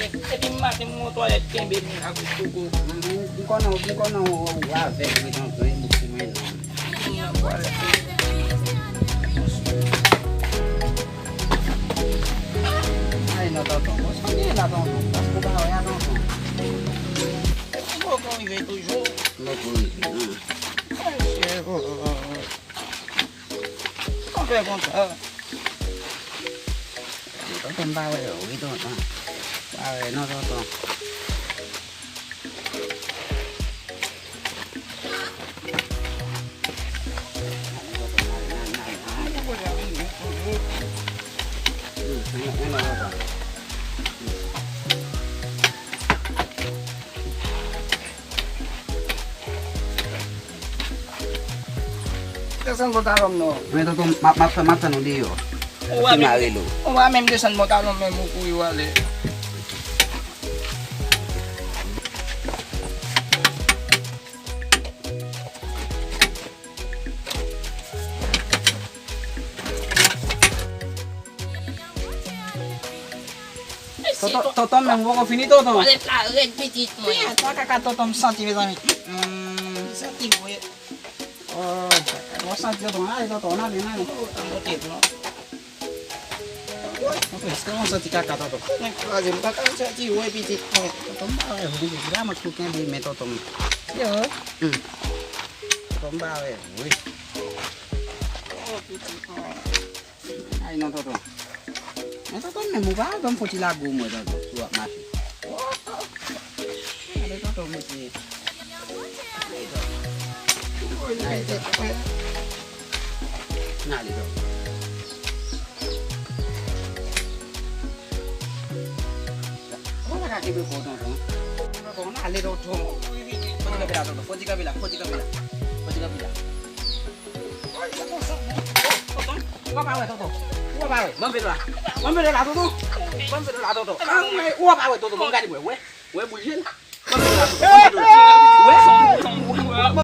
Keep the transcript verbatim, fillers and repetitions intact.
Epi maten m nan twalèt kenbe m la kou koko. M konnen, m konnen ou avèg wi tonton, e bout pou mwen non. M nan twalèt. Ay non tonton, bon sa gen la tonton, paske ou pa wè a tonton. Epi m poko rive toujou. M poko rive non. Ay chè. Konpè konsa. Tonton m pa wè yo wi tonton. Pa wè non tonton. Desann pantalon m non. Men tonton, m ap, m ap, m ap tann ou deyò. Ou pa menm, ou pa menm desann pantalon menm ou kouri w ale. Tonton, tonton, men ou poko fini, tonton. Palèt la rèd, pitit mwen. Pye, sa kaka tonton m santi, mezanmi. Mm, santi vre. Oh, kaka. Ou santi, tonton, ale, tonton, n ale, n ale. Oh, an monte, non. Tonton, èske ou santi kaka, tonton? Tonton, kraze m, kaka, santi vre, pitit mwen. Tonton, m pa wè, vre, vre, la, mwen tou kenbe, men tonton m. Yo. Mm. Tonton, m pa wè, vre. Oh, pitit mwen. Ay non tonton. Men tonton menm ou pa ban m fon ti lago mwen tonton si w ap mache. Oh, oh. Gade tonton mesye. Gade tonton. N ale tonton. Ou pa ka kenbe kò w tonton. Tonton, n ale tonton. Fò ti kanpe la tonton, fò ti kanpe la, fò ti kanpe la. Fò ti kanpe la. Tonton, ou pa wè tonton. Ou pa wè. Ban m velo la. Ban m velo la tonton. Ban m velo la tonton. Anmwey, ou pa wè tonton. Ban m gade mwen. Wè, wè boul je l. Ban m velo la tonton. Ban m velo la. Wè, wè, wè, wè.